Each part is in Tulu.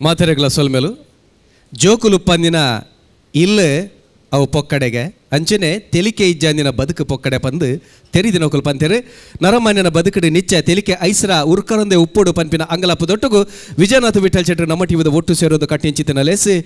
ಮಾತೆರೆಗಳ ಸೊಲ್ಮೆಲು ಜೋಕುಲು ಪಂದಿನ ಇಲ್ಲು ಅವು ಪೊಕ್ಕಡೆಗೆ ಅಂಚನೆ ತೆಲಿಕೆ ಇಜ್ಜಾಂದಿನ ಬದುಕು ಪೊಕ್ಕಡೆ ಪಂದು ತೆರಿದಿನೊಕುಲು ಪಂತೇರು ನರಮಾನ್ಯನ ಬದುಕಡು ನಿಚ್ಚ ತೆಲಿಕೆ ಐಸರ ಉರ್ಕರಂದೆ ಉಪ್ಪುಡು ಪನ್ಪಿನ ಅಂಗಲಪ್ಪು ದೊಟ್ಟುಗು ವಿಜಯನಾಥ ವಿಠಲ್ ಶೆಟ್ಟರು ನಮ್ಮ ಟಿವಿದ ಒಟ್ಟು ಸೇರೋದು ಕಟ್ಟಿಂಚಿತ್ತಿನ ಲೇಸಿ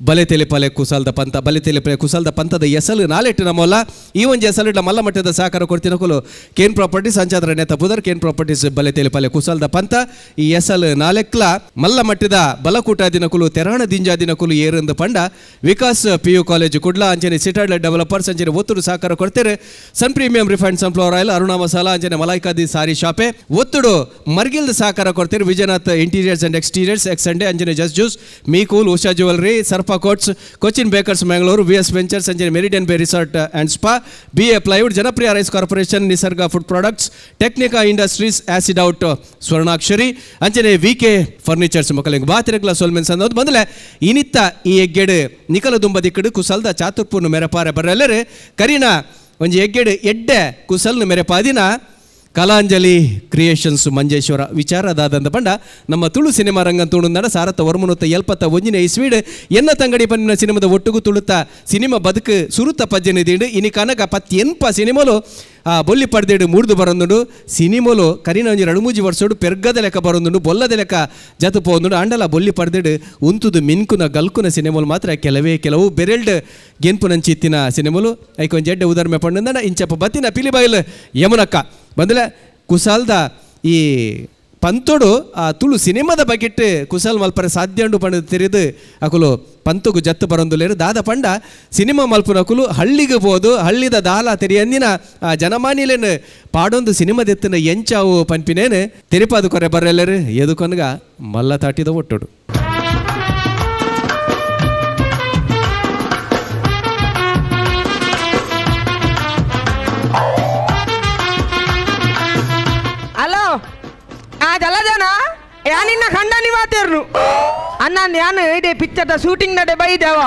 ಬಲೆ ತೆಲಿಪಾಲೆ ಕುಸಾಲ್ದ ಪಂತ ಬಲೆ ತೆಲಿಪಾಲೆ ಕುಸಾಲ್ದ ಪಂತದ ಎಸಲು ನಾಲೆಟ್ಟು ನಮ್ಮಲ್ಲ ಈ ಒಂಜಿ ಎಸಲು ಮಲ್ಲ ಮಟ್ಟದ ಸಹಕಾರ ಕೊಡ್ತಿನಕುಲು ಕೇನ್ ಪ್ರಾಪರ್ಟೀಸ್ ಅಂಚಾದ್ರ ನೇತ ಬುದರ್ ಕೇನ್ ಪ್ರಾಪರ್ಟೀಸ್ ಬಲೆ ತೆಲಿಪಾಲೆ ಕುಸಾಲ್ದ ಪಂತ ಈ ಎಸಲು ನಾಲೆಕ್ಲ ಮಲ್ಲ ಮಟ್ಟದ ಬಲಕೂಟ ದಿನಕುಲು ತೆರಾಣ ದಿಂಜಾ ದಿನಕುಲು ಏರಂದು ಪಂಡ ವಿಕಾಸ್ ಪಿಯು ಕಾಲೇಜ್ ಕುಡ್ಲ ಅಂಚನೆ ಸಿಟಾಡ್ಲ ಡೆವಲಪರ್ಸ್ ಅಂಚನೆ ಒತ್ತುಡು ಸಹಕಾರ ಕೊಡ್ತಾರೆ Sun premium refined sunflower oil Aruna masala ಅಂಚನೆ ಮಲಾಯ್ಕಾದಿ ಸಾರಿ ಶಾಪೆ ಒತ್ತುಡು ಮರ್ಗಿಲ್ದ ಸಹಕಾರ ಕೊಡ್ತಾರೆ Vijayanath interiors and exteriors ex Sunday ಅಂಚನೆ just juice ಮೀಕೂಲ್ Usha jewellery ಸರ್ಫಾ coats Cochin bakers Mangalore V S ventures ಅಂಚನೆ Meridian Bay resort and spa B A plywood Janapriya rice corporation Nisarga food products Technica industries acid out Swarnakshari ಅಂಚನೆ ವಿ ಕೆ ಫರ್ನಿಚರ್ಸ್ ಮಕ್ಕಳಿಗೆ ಬಾತಿರಗ್ಲ ಸೋಲ್ಮೆನ್ ಸಂದೋದು ಬಂದಲೆ ಇನಿತ್ತ ಈ ಎಗ್ಗೆಡು ನಿಕಲ ದುಂಬ ದಿಕ್ಕಡು ಕುಸಲ್ದ ಚಾತುರ್ಪೂರ್ಣ ಮೆರಪಾರೆ ಬರಲ್ಲರೆ ಕರೀನ ಒಂಜಿ ಎಗ್ಗೆಡು ಎಡ್ಡೆ ಕುಸಲ್ನ ಮೆರೆಪಾದಿನ ಕಲಾಂಜಲಿ ಕ್ರಿಯೇಷನ್ಸ್ ಮಂಜೇಶ್ವರ ವಿಚಾರದಾದಂದ ಪಂಡ ನಮ್ಮ ತುಳು ಸಿನಿಮಾ ರಂಗನ್ ತುಳುಂದಡ ಸಾರತ್ತ ವರ್ಮನುತ್ತ ಎಲ್ಪತ್ತ ಒಂಜಿನ ಇಸ್ವೀಡ್ ಎನ್ನ ತಂಗಡಿ ಪನ್ನಿನ ಸಿನಿಮಾದ ಒಟ್ಟುಗು ತುಳುತ್ತ ಸಿನಿಮಾ ಬದುಕು ಸುರುತ ಪಜ್ಜನೆ ದಿಂಡು ಇನಿ ಕನಕ ಪತ್ತೆನ್ಪ ಸಿನಿಮಾಲು ಆ ಬೊಲ್ಲಿ ಪಡ್ದೇಡು ಮೂಡ್ದು ಬರೊಂದುಂಡು ಸಿನಿಮೋಲು ಕರಿನ ಒಂಜಿ ರಡುಮೂಜಿ ವರ್ಷೋಡು ಪೆರ್ಗದ ಲೆಕ್ಕ ಬರೊಂದುಂಡು ಬೊಲ್ಲದ ಲೆಕ್ಕ ಜತು ಪೋಂದುಂಡು ಅಂಡಲ ಬೊಲ್ಲಿ ಪಡ್ದೇಡು ಉಂತುದು ಮಿನ್ಕುನ ಗಲ್ಕುನ ಸಿನಿಮೋಲು ಮಾತ್ರ ಕೆಲವೇ ಕೆಲವು ಬೆರೆಲ್ಡ್ ಗೆನ್ಪುನಂಚಿತ್ತಿನ ಸಿನಿಮೋಲು ಐಕೊಂಜಿ ಎಡ್ಡೆ ಉದಾರ್ಮೆ ಪಂಡಂದಡ ಇಂಚಪ್ಪ ಬತ್ತಿನ ಪಿಲಿಬೈಲ್ ಯಮುನಕ್ಕ ಬಂದಲೆ ಕುಸಾಲ್ದ ಈ ಪಂತೋಡು ಆ ತುಳು ಸಿನಿಮಾದ ಬಗೆಟ್ ಕುಸಾಲ್ ಮಲ್ಪರೆ ಸಾಧ್ಯ ಉಂಡು ಪಂಡ ತೆರೆದು ಅಕುಲು ಪಂತುಗು ಜತ್ತು ಬರೊಂದುಲೇರು ದಾದ ಪಂಡ ಸಿನಿಮಾ ಮಲ್ಪುನಕುಲು ಹಳ್ಳಿಗೆ ಬೋದು ಹಳ್ಳಿದ ದಾಲ ತೆರಿಯಂದಿನ ಆ ಜನಮಾನಿಲೇನು ಪಾಡೊಂದು ಸಿನಿಮಾದೆತ್ತಿನ ಎಂಚಾವು ಪನ್ಪಿನೇನು ತೆರಿಪಾದು ಕೊರೆ ಬರಲೇರು ಎದುಕೊನ್ಗ ಮಲ್ಲ ತಾಟಿದ ಒಟ್ಟುಡು. ಯಾನಿನ್ನ ಖಂಡ ನಿವಾತೇರ್ನು ಅಣ್ಣ ಯಾನು ಇದೇ ಪಿಕ್ಚರ್ದ ಶೂಟಿಂಗ್ ನಡೆ ಬೈದೇವ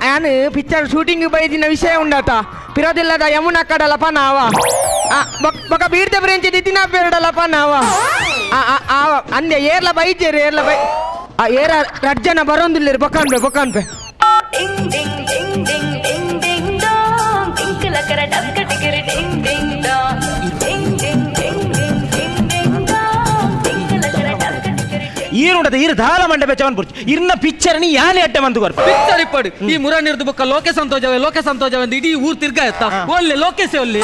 ಯಾನು ಪಿಕ್ಚರ್ ಶೂಟಿಂಗ್ ಬೈದಿನ ವಿಷಯ ಉಂಡಾತ ಪಿರೋದಿಲ್ಲದ ಯಮುನಾ ಕಡಲಪ್ಪ ನಾವ ಬೊಕ ಬೀರ್ದ ಬ್ರೆಂಚ್ ದಿನ ಬೇಡಲಪ್ಪ ನಾವ ಅಂದೆ ಏರ್ಲ ಬೈಜೇರು ಏರ್ಲ ಬೈ ಏರ ರಡ್ಜನ ಬರೋಂದಿಲ್ಲ ಬೊಕಾನ್ಪೆ ಬೊಕಾನ್ಪೆ. ಈರುಂಡದ ಈರು ದಾಲ ಮಂಡಪೆ ಚವನ್ ಪುರ್ಚಿ ಇರ್ನ ಪಿಕ್ಚರ್ ನೀ ಯಾನೆ ಅಡ್ಡೆ ಮಂದು ಕೊರ್ಪ ಪಿಕ್ಚರ್ ಇಪ್ಪಡು ಈ ಮುರಾನಿರ್ದು ಬೊಕ್ಕ ಲೋಕೇಶ್ ಸಂತೋಜವೆ ಲೋಕೇಶ್ ಸಂತೋಜವೆ ಅಂತ ಇಡೀ ಊರು ತಿರ್ಗಾ ಎತ್ತ ಒಲ್ಲೆ ಲೋಕೇಶ್ ಒಲ್ಲೆ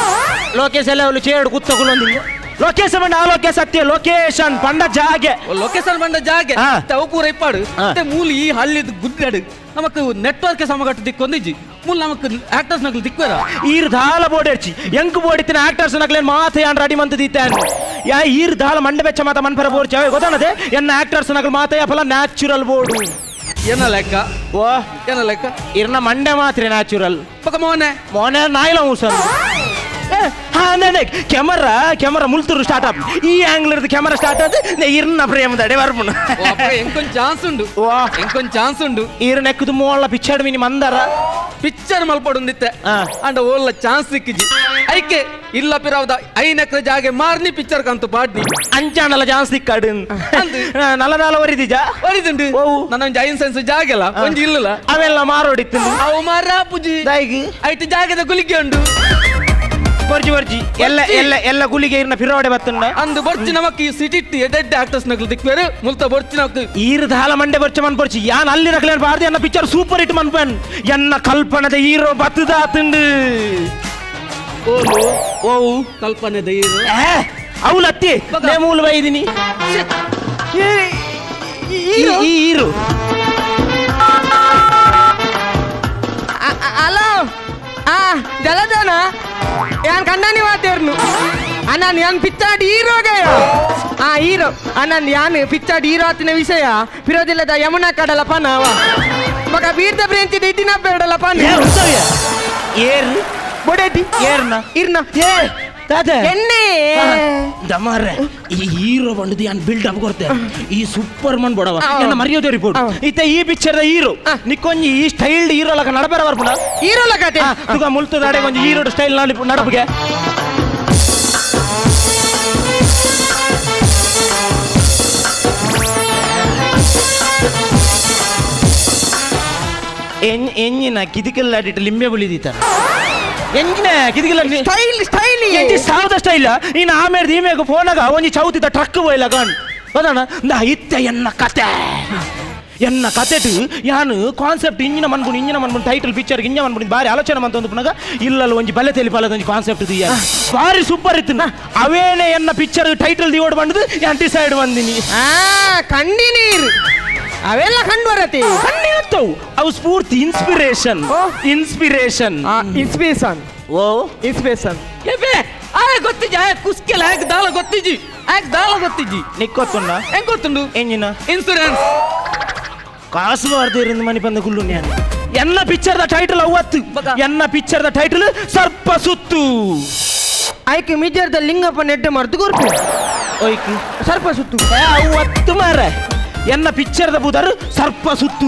ಲೋಕೇಶ್ ಎಲ್ಲ ಒಲ್ಲೆ ಚೇಡು ಕುತ್ತಗುಲೊಂದು ಲೊಕೇಶನ್ ಬಂಡ ಆ ಲೋಕೇಶ್ ಸತ್ಯ ಲೊಕೇಶನ್ ಪಂಡ ಜಾಗೆ ಲೊಕೇಶನ್ ಬಂಡ ಜಾಗೆ ಅವು ಪೂರ ಇಪ್ಪಾಡು ಮತ್ತೆ ಮೂಲ ಈ ಹಳ್ಳಿದ ಗುಡ್ಡಾಡು ನಮಕ್ ನೆಟ್ವರ್ಕ್ ಸಮಗಟ್ಟು ದಿಕ್ಕೊಂದಿಜ್ಜಿ ಮೂಲ ನಮಕ್ ಆಕ್ಟರ್ಸ್ ನಕಲು ದಿಕ್ಕೋರ ಈರ್ ದಾಲ ಬೋರ್ಡ್ ಎಂಕ್ ಬೋಡಿತ್ತಿನ ಆಕ್ಟರ್ಸ್ ನಕಲೇನ್ ಮಾತೆ ಯಾನ್ ರೆಡಿ ಮಂತ ದೀತಾನ್ ಯಾ ಈರ್ ದಾಲ ಮಂಡ ಬೆಚ್ಚ ಮಾತ ಮನ್ಪರ ಬೋರ್ಡ್ ಚಾವೆ ಗೊತ್ತಾನದೆ ಎನ್ನ ಆಕ್ಟರ್ಸ್ ನಕಲು ಮಾತೆ ಯಫಲ ನ್ಯಾಚುರಲ್ ಬೋರ್ಡ್ ಏನ ಲೆಕ್ಕ ಓ ಏನ ಲೆಕ್ಕ ಇರ್ನ ಮಂಡೆ ಮಾತ್ರ ನ್ಯಾಚುರಲ್ ಪಕ್ಕ ಮೋನೆ ಮೋನೆ Nayila ಮೂಸನ್ camera camera ಮುಲ್ತುರು start app ಈ ಆಂಗಲ್ ಇರ್ದು ಕ್ಯಾಮರಾ ಸ್ಟಾರ್ಟ್ ಆದ ಇರ್ನ ಪ್ರೇಮ ದಡೆ ಬರ್ಪುಣ ಎಂಕೊಂಚ್ ಚಾನ್ಸ್ ಉಂಡು ಎಂಕೊಂಚ್ ಚಾನ್ಸ್ ಉಂಡು ಇರ್ ನೆಕ್ಕದು ಮೋಳ ಪಿಕ್ಚರ್ ಮಿನಿ ಮಂದರ ಪಿಕ್ಚರ್ ಮಲ್ಪಡುಂದಿತ್ತೆ ಅಂಡ ಓಲ್ಲ ಚಾನ್ಸ್ ಸಿಕ್ಕಿಜಿ ಐಕೆ ಇಲ್ಲ ಪಿರಾವ್ದ ಐನ ಎಕರೆ ಜಾಗೆ ಮಾರ್ನಿ ಪಿಕ್ಚರ್ ಕಂತು ಪಾಡ್ನಿ ಅಂಚಾಣಲ ಚಾನ್ಸ್ ಸಿಕ್ಕಾಡು ನಲ ನಾಲ ಒರಿದಿಜ ಒರಿದುಂಡು ನನ್ನ ಒಂಜಿ ಐನ್ ಸೆನ್ಸ್ ಜಾಗೆಲ್ಲ ಒಂಜಿ ಇಲ್ಲಲ್ಲ ಅವೆಲ್ಲ ಮಾರೋಡಿತ್ತು ಅವು ಮಾರ ಪೂಜಿ ಐಟ್ ಜಾಗದ ಗುಲಿಗೆ ಉಂಡು ಬರ್ಜಿ ಬರ್ಜಿ ಎಲ್ಲ ಎಲ್ಲ ಎಲ್ಲ ಗುಲಿಗೆ ಇರ್ನ ಫಿರೋಡೆ ಬತ್ತುಂಡ ಅಂದು ಬರ್ಚಿ ನಮಕ್ ಈ ಸಿಟಿ ಎಡೆಡ್ ಆಕ್ಟರ್ಸ್ ನಕಲು ದಿಕ್ವೇರು ಮುಲ್ತ ಬರ್ಚಿ ನಮಕ್ ಈರ್ ದಾಲ ಮಂಡೆ ಬರ್ಚ ಮನ್ ಬರ್ಚಿ ಯಾನ್ ಅಲ್ಲಿ ನಕಲೇನ್ ಬಾರ್ದಿ ಎನ್ನ ಪಿಕ್ಚರ್ ಸೂಪರ್ ಹಿಟ್ ಮನ್ಪನ್ ಎನ್ನ ಕಲ್ಪನದ ಹೀರೋ ಬತ್ತದಾತುಂಡು ಓಲು ಓ ಕಲ್ಪನೆದ ಹೀರೋ ಅವಲತ್ತಿ ನೇ ಮೂಲ ಬೈದಿನಿ ಈ ಹೀರೋ ಹಲೋ ಆ ಜಲಜನ ಯಾನ್ ಕಂಡನಿ ಮಾತೇರ್ನು ಅಣ್ಣನ್ ಯಾನ್ ಪಿಚ್ಚಾಡಿ ಹೀರೋಗಯ ಆ ಹೀರೋ ಅಣ್ಣನ್ ಯಾನ್ ಪಿಚ್ಚಾಡಿ ಹೀರೋ ಆತಿನ ವಿಷಯ ಪಿರೋದಿಲ್ಲದ ಯಮುನಾ ಕಡಲಪ್ಪ ನಾವ ಮಗ ಬೀರ್ದ ಬ್ರೇಂಚ್ ಇದ್ದಿನ ಬೇಡಲಪ್ಪ ಏರ್ ಬೊಡೇಟಿ ಏರ್ನ ಇರ್ನ ಏ ಎಣ್ಣೆ ದಮಾರೆ ಈ ಹೀರೋ ಬಂಡದು ಯಾನ್ ಬಿಲ್ಡ್ ಅಪ್ ಕೊಡ್ತೆ ಈ ಸೂಪರ್ ಮನ್ ಬಡವ ಎನ್ನ ಮರ್ಯಾದೆ ರಿಪೋರ್ಟ್ ಇತ್ತ ಈ ಪಿಕ್ಚರ್ the hero ನಿಕ್ಕೊಂಜಿ ಈ ಸ್ಟೈಲ್ಡ್ ಹೀರೋ ಲಕ ನಡಬರ ಬರ್ಪುಣ ಹೀರೋ ಲಕತೆ ತುಗ ಮುಲ್ತದಾಡೆ ಒಂಜಿ ಹೀರೋ ಸ್ಟೈಲ್ ನಡಪುಗೆ ಎಂಜಿನ ಕಿದಿಕೆಲ್ಲ ಅಡಿಟ್ಟು ಲಿಂಬೆ ಬುಳಿದೀತ ಎಂಜಿನ ಕಿದಿಕೆಲ್ಲ ಸ್ಟೈಲ್ ಸ್ಟೈಲ್ ಎಂಜಿ ಸಾವದ ಸ್ಟೈಲ್ ಇನ್ನು ಆಮೇಲೆ ಈಮೇಗ ಫೋನಾಗ ಒಂಜಿ ಚೌತಿದ ಟ್ರಕ್ ಹೋಯ್ಲ ಕಾಣ್ ಗೊತ್ತಾಣ ನಾ ಇತ್ತ ಎನ್ನ ಕತೆ ಎನ್ನ ಕತೆಟು ಯಾನು ಕಾನ್ಸೆಪ್ಟ್ ಇಂಜಿನ ಮನ್ಬುಣಿ ಇಂಜಿನ ಮನ್ಬುಣಿ ಟೈಟಲ್ ಪಿಕ್ಚರ್ ಇಂಜ ಮನ್ಬುಣಿ ಬಾರಿ ಆಲೋಚನೆ ಮಂತೊಂದು ಪುನಗ ಇಲ್ಲಲ್ಲ ಒಂಜಿ ಬಲೆ ತೆಲಿಪಾಲದ ಒಂಜಿ ಕಾನ್ಸೆಪ್ಟ್ ದಿಯ ಬಾರಿ ಸೂಪರ್ ಇತ್ತು ಅವೇನೆ ಎನ್ನ ಪಿಕ್ಚರ್ ಟೈಟಲ್ ದಿವೋಡ್ ಬಂದದು ಯಾನ್ ಡಿಸೈಡ್ ಬಂದಿನಿ ಕಂಡಿ ನೀರು ಅವೆಲ್ಲ ಕಂಡು ಬರತ್ತೆ ಕಣ್ಣಿರುತ್ತವು ಅವು ಸ್ಫೂರ್ತಿ ಇನ್ಸ್ಪಿರೇಷನ್ ಇನ್ಸ್ಪಿರೇಷನ್ ಇನ್ಸ್ಪಿರೇಷನ್ ಓ ಇನ್ಸ್ಪಿರೇಷನ್ ಎಬೆ ಆ ಗೊತ್ತಿಜಿ ಆ ಕುಸ್ಕೆಲ ಆಗ ದಾಲ ಗೊತ್ತಿಜಿ ಆಗ ದಾಲ ಗೊತ್ತಿಜಿ ನಿಕ್ಕೊತ್ತುಂಡ ಹೆಂಗ್ ಗೊತ್ತುಂಡು ಎಂಜಿನ ಇನ್ಸೂರೆನ್ಸ್ ಕಾಸು ಬಾರ್ದಿರಿಂದ ಮನಿ ಬಂದ ಗುಲ್ಲು ನಾನು ಎನ್ನ ಪಿಕ್ಚರ್ the title ಅವತ್ತು ಎನ್ನ ಪಿಕ್ಚರ್ the title ಸರ್ಪ ಸುತ್ತು ಆಯ್ಕೆ ಮಿಜರ್ದ ಲಿಂಗಪ್ಪ ನೆಡ್ಡೆ ಮರ್ದು ಕೊರ್ಪು ಓಯ್ಕು ಸರ್ಪ ಸುತ್ತು ಅವತ್ತು ಮಾರ ಎನ್ನ ಪಿಕ್ಚರ್ the ಬುದರು ಸರ್ಪ ಸುತ್ತು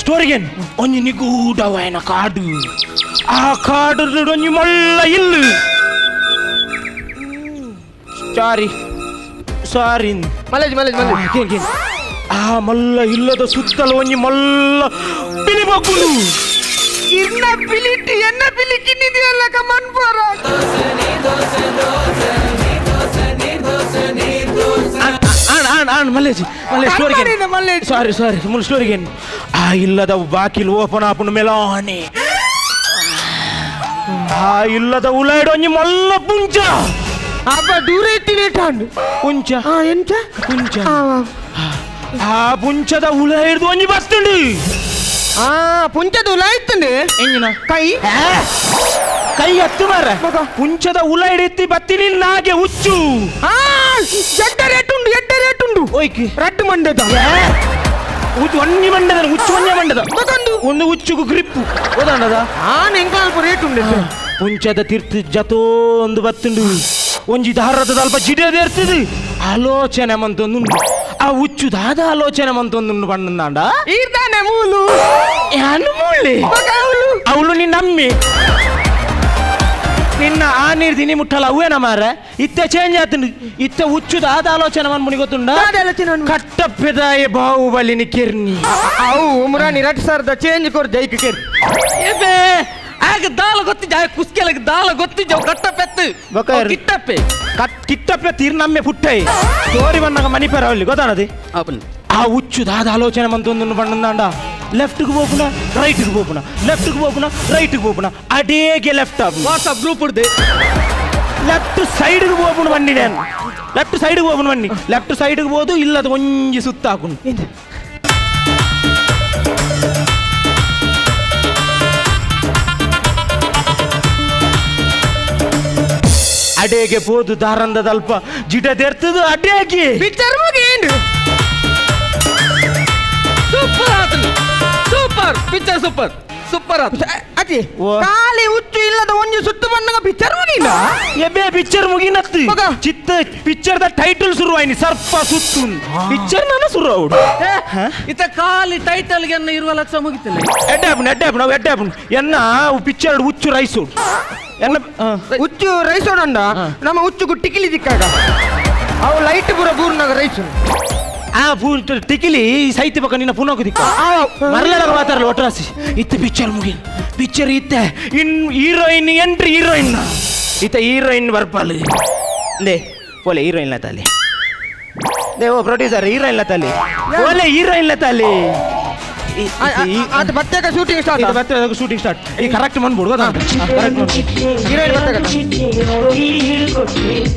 ಸ್ಟೋರಿಗೇನು ಒಂಜಿ ನಿಗೂಢವಾಯನ ಕಾಡು ಆ ಕಾಡು ಒಂಜಿ ಮೊಳ್ಳ ಇಲ್ಲು ಸಾರಿ ಸಾರಿ ಮಲೇಜ್ ಮಲೇಜ್ ಮಲೇಜ್ ಆ ಮಲ್ಲ ಇಲ್ಲದ ಸುತ್ತಲ ಒಂಜಿ ಮಲ್ಲ ಪಿಲಿ ಬಗ್ಗುಲು ಇನ್ನ ಪಿಲಿಟಿ ಎನ್ನ ಪಿಲಿ ಕಿನ್ನಿದೆಯಲ್ಲ ಕಮನ್ ಪೋರ ಆಣ್ ಆಣ್ ಮಲ್ಲೇಜಿ ಮಲ್ಲೇಜ್ ಸ್ಟೋರಿಗೆ ಮಲ್ಲೇಜ್ ಸಾರಿ ಸಾರಿ ಮುಲ್ ಸ್ಟೋರಿಗೆ ಆ ಇಲ್ಲದ ಬಾಕಿಲ್ ಓಪನ್ ಆಪುಂಡು ಮೆಲಾನೆ ಆ ಇಲ್ಲದ ಉಲಾಯ್ಡ್ ಒಂಜಿ ಮಲ್ಲ ಪುಂಚ ಅಬ್ಬ ದೂರ ಇತ್ತಿನೇಟಾಂಡು ಪುಂಚ ಆ ಎಂಚ ಪುಂಚ ಆ ಪುಂಚದ ಉಲಾಯ್ಡ್ದು ಒಂಜಿ ಬಸ್ತುಂಡು ಆ ಪುಂಚದ ಉಲಾಯ್ತುಂಡು ಎಂಜಿನ ಕೈ ಕೈ ಹತ್ತು ಮಾರ ಪುಂಚದ ಉಲಾಯ್ಡ್ ಎತ್ತಿ ಬತ್ತಿನಿ ನಾಗೆ ಹುಚ್ಚು ಆ ಎಡ್ಡ ರೇಟ್ ಉಂಡು ಎಡ್ಡ ರೇಟ್ ಉಂಡು ಓಯ್ಕಿ ರಡ್ಡು ಮಂಡದ ಹುಚ್ಚು ಒಂಜಿ ಮಂಡದ ಹುಚ್ಚು ಒಂಜಿ ಮಂಡದ ಒಂದು ಹುಚ್ಚುಗು ಗ್ರಿಪ್ ಓದಾಂಡದ ಆ ಎಂಕಲ್ಪ ರೇಟ್ ಉಂಡು ಪುಂಚದ ತೀರ್ಥ ಜತೋ ಒಂದು ಬತ್ತುಂಡು ಒಂಜಿ ದಾರದ ಅಲ್ಪ ಜಿಡೇದೇರ್ತದೆ ಆಲೋಚನೆ ಮಂತೊಂದುಂಡು ಆ ಹುಚ್ಚು ದಾದ ಆಲೋಚನೆ ಮಂತೊಂದುಂಡು ಬಣ್ಣಂದಾಂಡ ಈರ್ದಾನೆ ಮೂಲು ಯಾನು ಮೂಲೆ ಅವಳು ನಿನ್ನಮ್ಮಿ ನಿನ್ನ ಆ ನೀರು ದಿನಿ ಮುಟ್ಟಲ್ಲ ಅವೇನ ಮಾರ ಇತ್ತ ಚೇಂಜ್ ಆತಂಡು ಇತ್ತ ಹುಚ್ಚು ದಾದ ಆಲೋಚನೆ ಮನ್ಮುನಿ ಗೊತ್ತುಂಡ ಕಟ್ಟಪ್ಪೆದಾಯ ಬಾಹುಬಲಿನಿ ಕಿರ್ನಿ ಅವು ಮುರಾನಿ ರಟ್ ಸರ್ದ ಚೇಂಜ್ ಕೊರ್ ಜೈಕ್ ಕಿರ್ ಎಬೆ ಆಗ ದಾಲ ಗೊತ್ತಿಜ ಆ ಕುಸ್ಕೆಲಗ ದಾಲ ಗೊತ್ತಿಜ ಕಟ್ಟಪ್ಪೆತ್ತು ಕಿಟ್ಟಪ್ಪೆ ಕಿಟ್ಟಪ್ಪೆ ತೀರ್ ನಮ್ಮೆ ಪುಟ್ಟೈ ತೋರಿ ಬಂದಾಗ ಮನಿಪೇರ ಅಲ್ಲಿ ಗೊತ್ತಾನದಿ ಆ ಹುಚ್ಚು ದಾದ ಆಲೋಚನೆ ಮಂತೊಂದು ಬಣ್ಣಂದಾಂಡ ಲೆಫ್ಟ್ಗೆ ಹೋಗುಣ ರೈಟ್ಗೆ ಹೋಗುಣ ಲೆಫ್ಟ್ಗೆ ಹೋಗುಣ ರೈಟ್ಗೆ ಹೋಗುಣ ಅಡೇಗೆ ಲೆಫ್ಟ್ ವಾಟ್ಸಪ್ ಗ್ರೂಪ್ ಉಡ್ದೆ ಲೆಫ್ಟ್ ಸೈಡ್ಗೆ ಹೋಗುಣ ಬನ್ನಿ ನಾನು ಲೆಫ್ಟ್ ಸೈಡ್ಗೆ ಹೋಗುಣ ಬನ್ನಿ ಲೆಫ್ಟ್ ಸೈಡ್ಗೆ ಹೋದು ಇಲ್ಲದ ಒಂಜಿ ಸುತ್ತ ಹಾಕೊಂಡು ಅಡೇಗೆ ಪೋದು ದಾರಂದದ ಅಲ್ಪ ಜಿಡದೆರ್ತದು ಅಡೇಗೆ ಪಿಕ್ಚರ್ ಮುಗಿಂಡು ಸೂಪರ್ ಆತನು ಸೂಪರ್ ಪಿಕ್ಚರ್ ಸೂಪರ್ ಸೂಪರ್ ಆತು ಅತಿ ಖಾಲಿ ಹುಚ್ಚು ಇಲ್ಲದ ಒಂಜಿ ಸುತ್ತು ಬಂದಾಗ ಪಿಕ್ಚರ್ ಮುಗಿಲ್ಲ ಎಬೆ ಪಿಕ್ಚರ್ ಮುಗಿನತ್ತು ಚಿತ್ತ ಪಿಕ್ಚರ್ the title ಶುರು ಆಯ್ನಿ ಸರ್ಪ ಸುತ್ತು ಪಿಕ್ಚರ್ ನಾನು ಶುರು ಆవుಡು ಇತ ಖಾಲಿ ಟೈಟಲ್ ಗೆ ಇರುವ ಲಕ್ಷ ಮುಗಿತಿಲ್ಲ ಎಡ್ಡಾಪುಣ ಎಡ್ಡಾಪುಣ ಅವು ಎಡ್ಡಾಪುಣ ಎನ್ನ ಪಿಕ್ಚರ್ ಹುಚ್ಚು ರೈಸು ಎನ್ನ ಹುಚ್ಚು ರೈಸೋಡಂಡ ನಮ್ಮ ಹುಚ್ಚುಗು ಟಿಕಿಲಿ ದಿಕ್ಕಾಗ ಅವು ಲೈಟ್ ಪೂರ ಬೂರ್ನಾಗ ರೈಸು ಆ ಟಿಕಿಲಿ ಸೈತಿ ಪಕ್ಕ ನಿನ್ನ ಪುನಃ ದಿಕ್ಕ ಮರಳಗ ಮಾತಾಡಲ್ಲ ಒಟ್ಟರಾಸಿ ಇತ್ತ ಪಿಕ್ಚರ್ ಮುಗಿ ಪಿಕ್ಚರ್ ಇತ್ತ ಇನ್ ಹೀರೋಯಿನ್ ಎಂಟ್ರಿ ಹೀರೋಯಿನ್ ಇತ್ತ ಹೀರೋಯಿನ್ ಬರ್ಪಾಲು ಲೇ ಪೋಲೆ ಹೀರೋಯಿನ್ ಲತಾಲಿ ಲೇ ಓ ಪ್ರೊಡ್ಯೂಸರ್ ಹೀರೋಯಿನ್ ಲತಾಲಿ ಓಲೆ ಹೀರೋಯಿನ್ ಲತಾಲಿ ಅದು ಬತ್ತೆಗ ಶೂಟಿಂಗ್ ಸ್ಟಾರ್ಟ್ ಇದು ಬತ್ತೆ ಶೂಟಿಂಗ್ ಸ್ಟಾರ್ಟ್ ಈ ಕರೆಕ್ಟ್ ಬಂದ್ಬಿಡು ಗೊತ್ತಾ ಕರೆಕ್ಟ್ ಹೀರೋಯಿನ್ ಬತ್ತೆಗ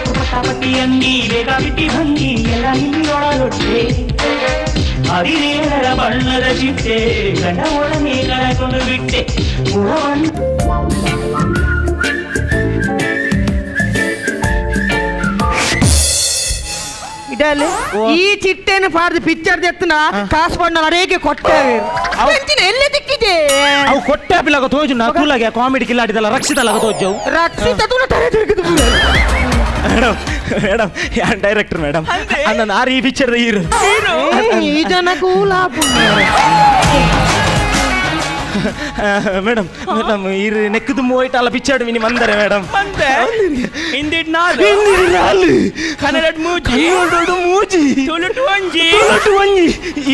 ಪಟಾಪಟಿ ಬೇಕಾಬಿಟ್ಟಿ ಭಂಗಿ ಎಲ್ಲ ನಿನ್ನೊಳರೊಟ್ಟೆ ಹದಿನೇಳರ ಬಣ್ಣದ ಚಿಟ್ಟೆ ಗಂಡ ಒಡನೆ ಕಳಕೊಂಡು ಬಿಟ್ಟೆ ಇಡಲಿ ಈ ಚಿಟ್ಟೆನ ಪಾರ್ದು ಪಿಕ್ಚರ್ ದೆತ್ತನ ಕಾಸು ಪಣ್ಣ ಅರೇಗೆ ಕೊಟ್ಟೆ ಎಂಚಿನ ಎಲ್ಲೆ ದಿಕ್ಕಿದೆ ಅವು ಕೊಟ್ಟೆ ಪಿಲಗ ತೋಜು ನಾ ತೂಲಗೆ ಕಾಮಿಡಿ ಕಿಲ್ಲಾಡಿದಲ್ಲ ರಕ್ಷಿತಲಗ ತೋಜು ರಕ್ಷಿತ ತೂನ ತರೆ ತಿರುಗಿದು ಮೇಡಮ್ ಮೇಡಮ್ ಯಾನ್ ಡೈರೆಕ್ಟರ್ ಮೇಡಮ್ ಅನ್ನ ಆರ್ ಈ ಪಿಕ್ಚರ್ ಹೀರೋ ಈ ಜನ ಕೂಲಾಪು ಮೇಡಮ್ ಮೇಡಮ್ ಇರು ನೆಕ್ಕದು ಮೋಯ್ಟ್ ಅಲ್ಲ ಪಿಕ್ಚರ್ ಮಿನಿ ಮಂದರೆ ಮೇಡಮ್ ಮಂದೆ ಹಿಂದಿಡ್ ನಾಲ್ ಹಿಂದಿಡ್ ನಾಲ್ ಕನ್ನಡ ಮೂಜಿ ಕನ್ನಡ ಮೂಜಿ ತುಳುಟು ಒಂಜಿ ತುಳುಟು ಒಂಜಿ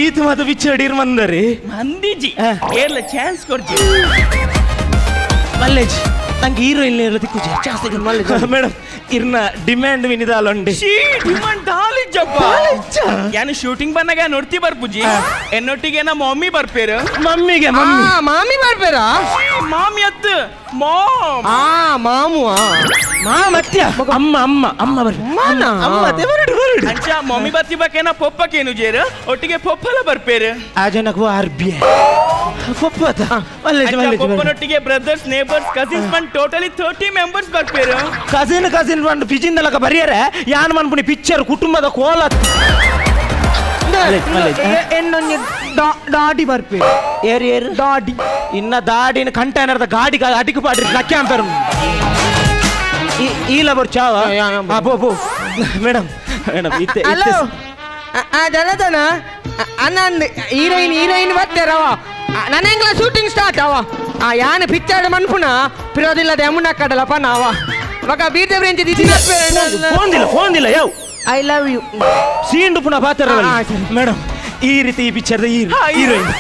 ಈತ ಮಾತ ಪಿಕ್ಚರ್ ಇರ್ ಮಂದರೆ ಮಂದಿಜಿ ಏರ್ಲ ಚಾನ್ಸ್ ಕೊರ್ಜಿ ಮಲ್ಲೇಜ್ ನಂಗೆ ಹೀರೋಯಿನ್ ಇರೋ ದಿಕ್ಕುಜಿ ಚಾನ್ಸ್ ಮಲ್ಲೇಜ್ ಮೇಡಮ್ ಇರ್ನ ಡಿಮ್ಯಾಂಡ್ ಮಿನಿದಾಲೊಂಡೆ ಶೀ ಡಿಮ್ಯಾಂಡ್ ದಾಲಿಜ್ಜಪ್ಪ ಯಾನು ಶೂಟಿಂಗ್ ಬಂದಾಗ ನೋಡ್ತಿ ಬರ್ಪುಜಿ ಎನ್ನೊಟ್ಟಿಗೆ ನಾ ಮಮ್ಮಿ ಬರ್ಪೇರು ಮಮ್ಮಿಗೆ ಮಮ್ಮಿ ಮಾಮಿ ಬರ್ಪೇರಾ ಮಾಮಿ ಅತ್ತು ಮಾಮ್ ಆ ಮಾಮು ಮಾಮ ಅತ್ಯ ಅಮ್ಮ ಅಮ್ಮ ಅಮ್ಮ ಬರ್ಪೆ ಅಮ್ಮ ಅತ್ತೆ ಬರಡು ಬರಡು ಅಂಚ ಮಮ್ಮಿ ಬರ್ತಿ ಬಕೇನ ಪೊಪ್ಪಕೇನು ಜೇರು ಒಟ್ಟಿಗೆ ಪೊಪ್ಪಲ ಬರ್ಪೇರು ಆ ಜನಕ್ಕೂ ಅರ್ಬಿ ಪೊಪ್ಪ ಮಲ್ಲೇಜ್ ಮಲ್ಲೇಜ್ ಪೊಪ್ಪನೊಟ್ಟಿಗೆ brothers neighbours cousins ಬಂದು ಟೋಟಲಿ 30 ಮೆಂಬರ್ಸ್ ಬರ್ಪೇರು ಕಸಿನ್ ಕಸಿನ್ ಬಂದು ಪಿಜಿಂದಲಕ ಬರಿಯರೆ ಯಾನ್ ಮನ್ಪುನಿ ಪಿಕ್ಚರ್ ಕುಟುಂಬದ ಕೋಲ ಎನ್ನೊಂಜಿ ದಾಡಿ ಬರ್ಪೇರು ಏರು ಏರು ದಾಡಿ ಇನ್ನ ದಾಡಿನ ಕಂಟೈನರ್ದ ಗಾಡಿ ಅಡಿಕು ಪಾಡ್ರಿ ಲಕ್ಕಿ ಅಂಪೇರು ಈಲ ಬರ್ ಚಾವ ಬೋ ಬೋ ಮೇಡಮ್ ಮೇಡಮ್ ಇತ್ತೆ ಹಲೋ ಜನತನ ಅನ್ನ ಹೀರೋಯಿನ್ ಹೀರೋಯಿನ್ ಬರ್ತಾರವ ನನಂಗ್ಲ ಶೂಟಿಂಗ್ ಸ್ಟಾರ್ಟ್ ಅವ ಆ ಯಾನ್ ಪಿಕ್ಚರ್ ಮನ್ಪುನ ಪಿರೋದಿಲ್ಲದ ಯಮುನ ಕಡಲಪ್ಪ ನಾವ ಮಗ ಬೀರ್ದೇವ್ರಿ ಫೋನ್ ದಿಲ್ಲ ಫೋನ್ ದಿಲ್ಲ ಯಾವ I love you ಸೀಂಡು ಪುನಃ ಪಾತ್ರ ಮೇಡಮ್ ಈ ರೀತಿ ಈ ಪಿಕ್ಚರ್ದ ಹೀರೋಯಿನ್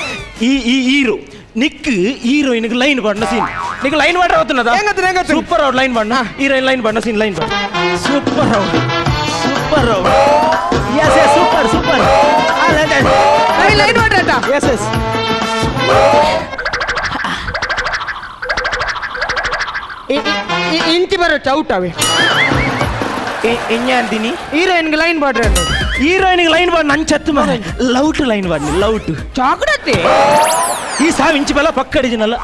ಈ ಈ ಹೀರೋ ನಿಕ್ ಹೀರೋಯಿನ್ಗೆ ಲೈನ್ ಪಾಡಿನ ಸೀನ್ ನಿಕ್ ಲೈನ್ ವಾಟರ್ అవుతున్నదా super out line పాడిన హీరోయిన్ లైన్ పాడిన సీన్ లైన్ పాడు super out super out yes yes super super line water yes yes ಇಂಚಿ ಬರೋ ಚೌಟ್ ಅವೆ ಎಂತೀನಿ ಹೀರೋಯಿನ್ಗೆ ಲೈನ್ ಪಾಡ್ರೆ ಹೀರೋಯಿನ್ಗೆ ಲೈನ್ ಪಾಡ್ ನನ್ ಚತ್ತು ಮಾರ love to line ಪಾಡ್ನಿ love to ಚಾಕಡತ್ತೆ ಈ ಸಾವು ಇಂಚಿ ಬಲ ಪಕ್ಕಡಿಜಿನಲ್ಲ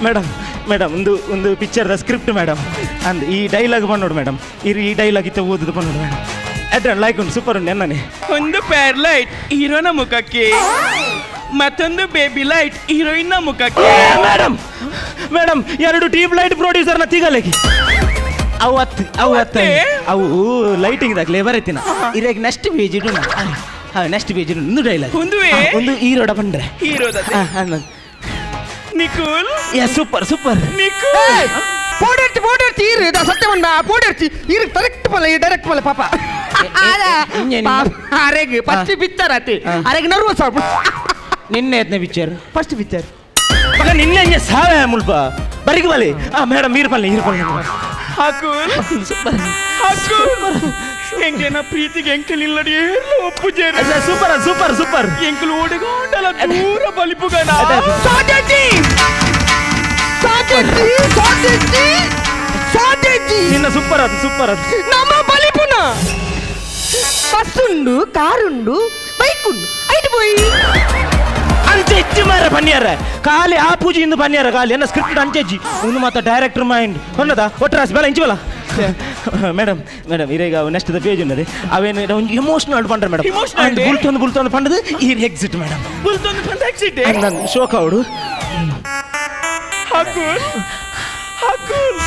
ಮೇಡಮ್ ಮೇಡಮ್ ಒಂದು ಒಂದು ಪಿಕ್ಚರ್ದ ಸ್ಕ್ರಿಪ್ಟ್ ಮೇಡಮ್ ಅಂದ್ ಈ ಡೈಲಾಗ್ ಬಂದೋಡು ಮೇಡಮ್ ಇರು ಈ ಡೈಲಾಗ್ ಇತ್ತ ಓದುದು ಬಂದೋಡು ಮೇಡಮ್ ಅಡ್ಡ ಲೈಕ್ ಉಂಟು ಸೂಪರ್ ಉಂಟು ಎನ್ನನೆ ಒಂದು ಪೇರ್ ಲೈಟ್ ಹೀರೋನ ಮುಖಕ್ಕೆ ಮತ್ತೊಂದು ಬೇಬಿ ಲೈಟ್ ಹೀರೋಯಿನ್ನ ಮುಖಕ್ಕೆ ಮೇಡಮ್ ಮೇಡಮ್ ಎರಡು ಟ್ಯೂಬ್ ಲೈಟ್ ಪ್ರೊಡ್ಯೂಸರ್ನ ತಿಗಲಗಿ ಅವು ಅತ್ತು ಅವು ಅತ್ತ ಅವು ಲೈಟಿಂಗ್ ದಾಗ ಲೇಬರ್ ಐತಿನ ಇರಾಗ ನೆಕ್ಸ್ಟ್ ಪೇಜ್ ಇಡು ನೆಕ್ಸ್ಟ್ ಪೇಜ್ ಇಡು ಒಂದು ಡೈಲಾಗ್ ಒಂದು ಹೀರೋಡ ಬಂದ್ರೆ ಹೀರೋದ ನಿಕುಲ್ yeah super super Nikul ಪೋಡೆರ್ತಿ ಪೋಡೆರ್ತಿ ಇರು ಇದು ಸತ್ಯ ಬಂದ ಪೋಡೆರ್ತಿ ಇರು ಕರೆಕ್ಟ್ ಪಲ್ಲ ಈ ಡೈರೆಕ್ಟ್ ಪಲ್ಲ ಪಾಪ ಅರೆಗೆ ಫಸ್ಟ್ ಪಿಕ್ಚರ್ ಆತಿ ಅರೆಗೆ ನರ್ವಸ್ ಆಪು ನಿನ್ನೆ ಎತ್ನೆ picture first picture ಮಗ ನಿನ್ನೆ ಸಾವೆ ಮುಲ್ಪ ಬರಿಗೆ ಬಲಿ ಆ ಮೇಡಮ್ ನೀರು ಪಲ್ಲೆ ನೀರು ಪಲ್ಲೆ ಹಾಕುಲ್ ಸೂಪರ್ ಹಾಕುಲ್ ಎಂಗೆನ ಪ್ರೀತಿಗೆ ಎಂಕಲ್ ಇಲ್ಲಡಿ ಏರ್ಲ ಒಪ್ಪುಜೇರು super super super ಎಂಕಲ್ ಓಡಿಗೊಂಡಲ ದೂರ ಬಲಿಪುಗನ ಸಾಟೆಜಿ ಸಾಟೆಜಿ ಸಾಟೆಜಿ ಸಾಟೆಜಿ ನಿನ್ನ ಸೂಪರ್ ಅದು ಸೂಪರ್ ಅದು ನಮ್ಮ ಬಲಿಪುನ ಬಸ್ ಉಂಡು ಕಾರ್ ಉಂಡು ಬೈಕ್ ಉಂಡು ಐದು ಪೋಯಿ ಅಂಚೆಚ್ಚಿ ಮಾರ ಪನ್ನಿಯಾರ ಖಾಲಿ ಆ ಪೂಜೆ ಇಂದು ಪನ್ನಿಯಾರ ಖಾಲಿ ಎನ್ನ ಸ್ಕ್ರಿಪ್ಟ್ ಅಂಚೆಜ್ಜಿ ಒಂದು ಮಾತ ಡೈರೆಕ್ಟರ್ ಮೈಂಡ್ ಹೊನ್ನದ ಒಟ್ಟರಾಸಿ ಬಲ ಇಂಚು ಬಲ ಮೇಡಮ್ ಮೇಡಮ್ ಇರೇಗ next the page ఉన్నది ಅವೇನು ಒಂಜಿ ಎಮೋಷನಲ್ ಪಂಡ್ರೆ ಮೇಡಮ್ ಎಮೋಷನಲ್ ಬುಲ್ತೊಂದು ಬುಲ್ತೊಂದು ಪಂಡದು ಈ ಎಕ್ಸಿಟ್ ಮೇಡಮ್ ಬುಲ್ತೊಂದು ಪಂಡ ಎಕ್ಸಿಟ್ ನಾನು ಶೋಕ್ ಅವಡು ಹಾಕುಲ್ ಹಾಕುಲ್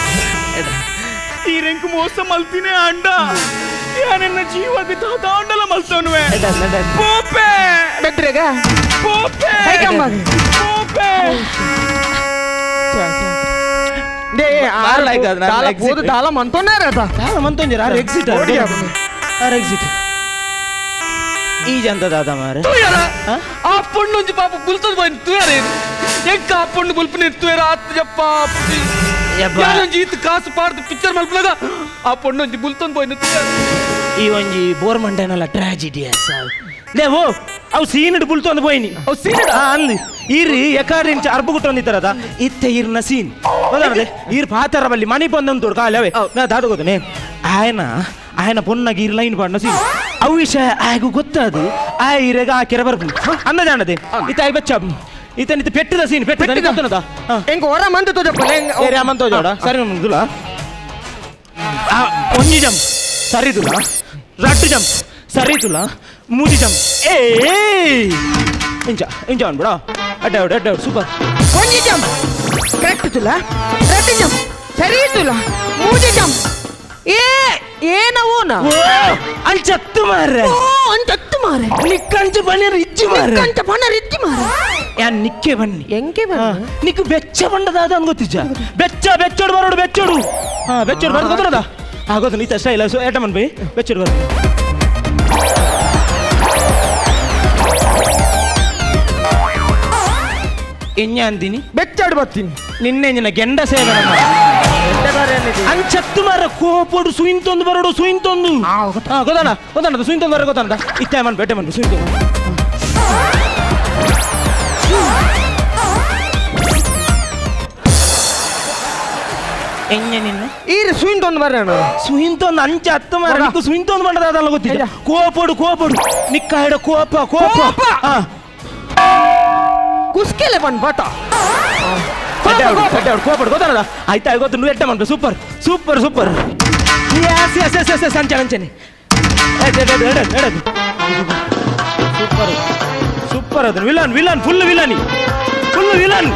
ಈ ರೆಂಕು ಮೋಸ ಮಲ್ತಿನೇ ಅಂಡ ಯಾನೆನ್ನ ಜೀವಕ್ಕೆ ತಾಂಡಲ ಮಲ್ತೋನುವೆ ಪೋಪೆ ಬೆಟ್ರೆಗ ಪೋಪೆ ಪೋಪೆ they are like ದಾಲ ಪೋದು ದಾಲ ಮಂತೋನಾರ ದಾಲ ಮಂತೋಂಜರ are exit are exit ಈ ಜಂತ ದಾದ ಮಾರೆ ಆ ಪೊಣ್ಣೊಂಜಿ ಪಾಪ ಬುಲ್ತದ పోయిన ತುಯರೆ ಎಂಕ ಆ ಪೊಣ್ಣು ಬುಲ್ಪನೆ ತುಯರ ಆತ್ ಯಪ್ಪ ಯಾರೊಂಜಿ ಈತ್ ಕಾಸು ಪಾಡ್ದು ಪಿಕ್ಚರ್ ಮಲ್ಪುನಗ ಆ ಪೊಣ್ಣೊಂಜಿ ಬುಲ್ತೊಂದು ಪೋಯಿನ ತುಯರ ಈ ಒಂಜಿ ಬೋರ್ ಮಂಡೇನಲ್ಲ ಟ್ರಾಜಿಡಿ ಸಾವು ಲೇ ಓ ಅವು ಸೀನ್ ಬುಲ್ತೊಂದು ಪೋಯಿನಿ ಅವು ಸೀನ್ ಅಂದು ಈರಿ ಎಕಾರಿಂಚ ಅರ್ಬುಗುಟ್ಟೊಂದಿತ್ತರದ ಇತ್ತೆ ಈರ್ನ ಸೀನ್ ಹೌದಾ ಈರ್ ಪಾತರ ಬಲ್ಲಿ ಮಣಿ ಪಂದೊಂದು ಕಾಲಿ ಅವೇ ನಾ ದಾದಗೋದನೆ ఆయన ఆయన పొన్నకి ఈరు లైన్ పాడిన సీన్ ಅವು ವಿಷಯ ಆಗ ಗೊತ್ತಾದು ಆ ಈರೆಗ ಆ ಕೆರೆ ಬರ್ಪು ಅಂದಜಾಣದೆ ಇತ್ತ I ಬಚ್ಚ ಇತನಿತ ಪೆಟ್ಟದ ಸೀನ್ ಪೆಟ್ಟದ ಗೊತ್ತನದ ಎಂಕ ಹೊರ ಮಂತ ತೋಜಪ್ಪ ಏ ಮಂತ ತೋಜೋಡ ಸರಿ ಮುಂದುಲ ಆ ಒಂಜಿ ಜಂಪ್ ಸರಿದುಲ ರಟ್ಟು ಜಂಪ್ ಸರಿ ತುಲ ಮೂಜಿ ಜಂಪ್ ಏ ಇಂಚ ಇಂಚ ಅನ್ಬಿಡ ಅಡ್ಡ ಅಡ್ಡ ಅಡ್ಡ ಸೂಪರ್ ಒಂಜಿ ಜಂಪ್ ಕರೆಕ್ಟ್ ತುಲ ರಡ್ಡು ಜಂಪ್ ಸರಿ ತುಲ ಮೂಜಿ ಜಂಪ್ ಏ ಏನವೋನ ಅಂಚತ್ತು ಮಾರ್ರೆ ಓ ಅಂಚತ್ತು ಮಾರ್ರೆ ನಿಕ್ಕಂಚ ಬನ್ನಿ ಇಜ್ಜಿ ಮಾರ್ರೆ ನಿಕ್ಕಂಚ ಬಣ್ಣ ಇಜ್ಜಿ ಮಾರ್ರೆ ಯಾನ್ ನಿಕ್ಕೆ ಬನ್ನಿ ಎಂಕೆ ಬನ್ನಿ ನಿಕ್ಕು ಬೆಚ್ಚ ಬಂಡದಾದ ಅಂದ್ ಗೊತ್ತಿಜ್ಜ ಬೆಚ್ಚ ಬೆಚ್ಚೋಡು ಬರೋಡು ಬೆಚ್ಚೋಡು ಹಾ ಬೆಚ್ಚೋಡು ಬರೋದು ಗೊತ್ತದ ಹಾ ಗೊತ್ತು ನೀತ ಸ್ಟೈಲ್ ಏಟ ಮನ್ ಬೈ ಬೆಚ್ಚೋಡು ಬರೋದು ಎಂಜಾಂದಿನಿ ಬೆಚ್ಚಾಡು ಬರ್ತೀನಿ ನಿನ್ನೆ ನಿನ್ನ ಗೆಂಡ ಸೇವೆ ಅಂಚತ್ತು ಮಾರ ಕೋಪೋಡು ಸುಯಿಂತೊಂದು ಬರೋಡು ಸುಯಿಂತೊಂದು ಗೊತ್ತಾಣ ಗೊತ್ತಾಣ ಸುಯಿಂತೊಂದು ಬರೋ ಗೊತ್ತಾಣ ಇತ್ತ ಮನ್ ಬೇಟೆ ಮನ್ ಸುಯಿಂತೊಂದು ಎಂಜ ನಿನ್ನ ಈರು ಸುಯಿಂತೊಂದು ಬರೋಣ ಸುಯಿಂತೊಂದು ಅಂಚ ಹತ್ತು ಮಾರ ನಿಕ್ಕು ಸುಯಿಂತೊಂದು ಬಂಡದಾದಲ್ಲ ಗೊತ್ತಿಲ್ಲ ಕೋಪೋಡು ಕೋಪೋಡು ನಿಕ್ಕ ಹಿಡ ಕೋಪ ಕೋಪ ಕುಸ್ಕೆಲೆ ಬಂದು ಬಾಟ ಕೋಪಡು ಗೊತ್ತಾನದ ಆಯ್ತಾ ಗೊತ್ತು ನೀವು ಎಟ್ಟ ಮನ್ಪೆ super super super yes yes yes yes yes ಅಂಚನೆ ಅಂಚನೆ ಸೂಪರ್ ಸೂಪರ್ ಅದನ್ನು villain villain full villain full villain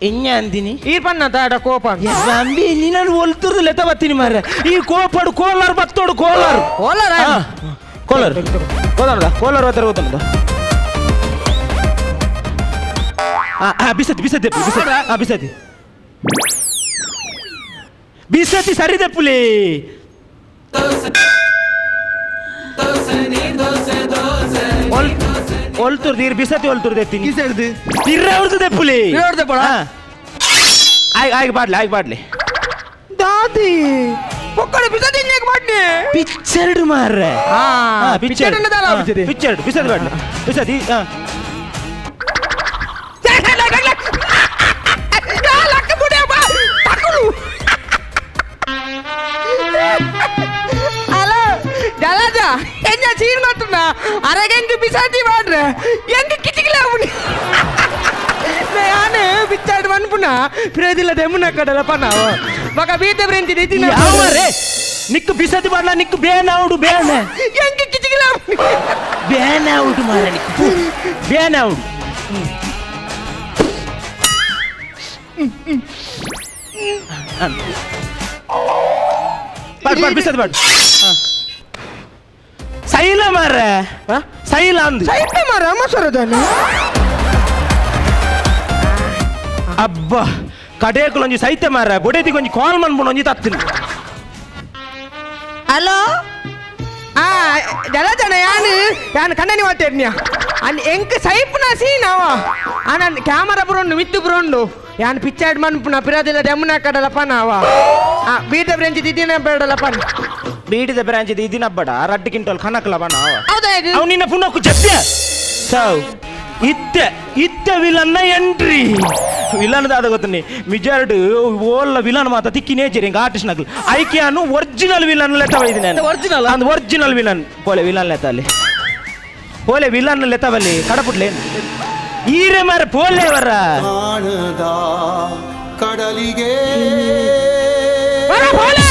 ಎಂಜ ಅಂದಿನಿ ಈ ಪನ್ನ ತಾಡ ಕೋಪ ಅಂಬಿ ನೀನು ಒಲ್ತುರ್ದು ಲೆತ್ತ ಬತ್ತೀನಿ ಮಾರ್ರೆ ಈ ಕೋಪಡು ಕೋಲಾರ್ ಬತ್ತೋಡು ಕೋಲಾರ್ ಕೋಲಾರ ಕೋಲಾರ್ ಗೊತ್ತಾನದ ಕೋಲಾರ ಬತ್ತಾರೆ ಗೊತ್ತಾನದ ಬಿಸತಿ ಬಿಸತಿ ಬಿಸತಿ ಹಾ ಬಿಸತಿ ಬಿಸತಿ ಸರಿ ದೆಪ್ಪುಲಿ ಒಲ್ತುರ್ದು ಇರ್ ಬಿಸತಿ ಒಲ್ತುರ್ದು ಎತ್ತೀನಿ ತಿರ್ರವ್ರದ್ದು ದೆಪ್ಪುಲಿ ಆಯ್ ಆಯ್ಕೆ ಬಾಡ್ಲಿ ಆಯ್ಕೆ ಬಾಡ್ಲಿ ದಾದಿ ಪೊಕ್ಕಡೆ ಬಿಸತಿ ಇನ್ನೇಕ್ ಬಾಡ್ಲಿ ಪಿಕ್ಚರ್ಡ್ ಮಾರ್ರೆ ಪಿಕ್ಚರ್ ಪಿಕ್ಚರ್ಡ್ ಬಿಸತಿ ಬಾಡ್ಲಿ ಬಿಸತಿ ಹಲೋ ಜಲಜ ಎಂಜ ಸೀನ್ ಮಾತುನ ಅರಗೆಂಗ್ ಬಿಸಾತಿ ಮಾಡ್ರೆ ಎಂಗ್ ಕಿಚಿಕಿಲ ಅವನಿ ನಾನು ಬಿಚ್ಚಾಡ್ ಮನ್ಪುನ ಪ್ರೇದಿಲ್ಲ ದೆಮ್ಮನ ಕಡಲ ಪನಾವ ಮಗ ಬೀತ ಬ್ರೆಂಚಿ ದಿನ ಯಾವರೇ ನಿಕ್ಕು ಬಿಸತಿ ಮಾಡ್ಲ ನಿಕ್ಕು ಬೇನಾವುಡು ಬೇನೆ ಎಂಗ್ ಕಿಚಿಕಿಲ ಅವನಿ ಬೇನಾವುಡು ಮಾರ ನಿಕ್ಕು ಬೇನಾವುಡು ಪಾಡ್ ಪಾಡ್ ಬಿಸತಿ ಪಾಡ್ ಸೈಲ ಮಾರ್ರೆ ಸೈಲ ಅಂದು ಸೈಲ ಮಾರ ಅಮ್ಮ ಅಬ್ಬಾ ಕಡೇಕುಲೊಂಜಿ ಸೈತೆ ಮಾರ ಬೊಡೇತಿ ಕೊಂಜಿ ಕಾಲ್ ಮನ್ಪುಣ ಒಂಜಿ ತತ್ತಿನ ಹಲೋ ಆ ಜಲಜನ ಯಾನು ಯಾನು ಕಣ್ಣನಿ ಮಾತಾಡ್ನಿಯ ಅನ್ ಎಂಕ್ ಸೈಪ್ನ ಸೀನವ ಆನನ್ ಕ್ಯಾಮರಾ ಬರೋಂಡು ಮಿತ್ತು ಬರೋಂಡು ಯಾನ್ ಪಿಚ್ಚಾಡ್ ಮನ್ಪುನ ಪಿರಾದಿಲ್ಲ ದೆಮ್ಮನ ಕಡಲಪ್ಪ ನಾವ ಆ ಬೀಟ ಬ್ರಾಂಚ್ ದಿನ ಬೇಡಲಪ್ಪ ಬೀಟದ ಬ್ರಾಂಚ್ ದಿನ ಬಡ ರಡ್ಡು ಕ್ವಿಂಟಲ್ ಕನಕಲ ಬಣ ಹೌದಾ ಅವ್ ನಿನ್ನ ಪುನಕ್ಕು ಜಪ್ಯ ಸೌ ಇತ್ತ ಇತ್ತ ವಿಲನ್ನ ಎಂಟ್ರಿ ವಿಲನ್ ದಾದ ಗೊತ್ತನಿ ಮಿಜಾರ್ಡ್ ಓಲ್ಲ ವಿಲನ್ ಮಾತ ತಿಕ್ಕಿನೇ ಜರಿ ಆರ್ಟಿಸ್ಟ್ ನಗಲು ಐಕ್ಯಾನು ಒರಿಜಿನಲ್ ವಿಲನ್ ಲೆತ್ತವ ಇದು ನಾನು ಒರಿಜಿನಲ್ ಅಂದ್ ಒರಿಜಿನಲ್ ವಿಲನ್ ಪೋಲೆ ವಿಲನ್ ಲೆತ್ತಲ್ಲಿ ಪೋಲೆ ವಿಲನ್ ಲೆತ್ತವಲ್ಲಿ ಕಡಪುಟ್ಲೆ ಈರೆ ಮಾರ ಪೋಲೆ ವರ ಕಡಲಿಗೆ ಪೋಲೆ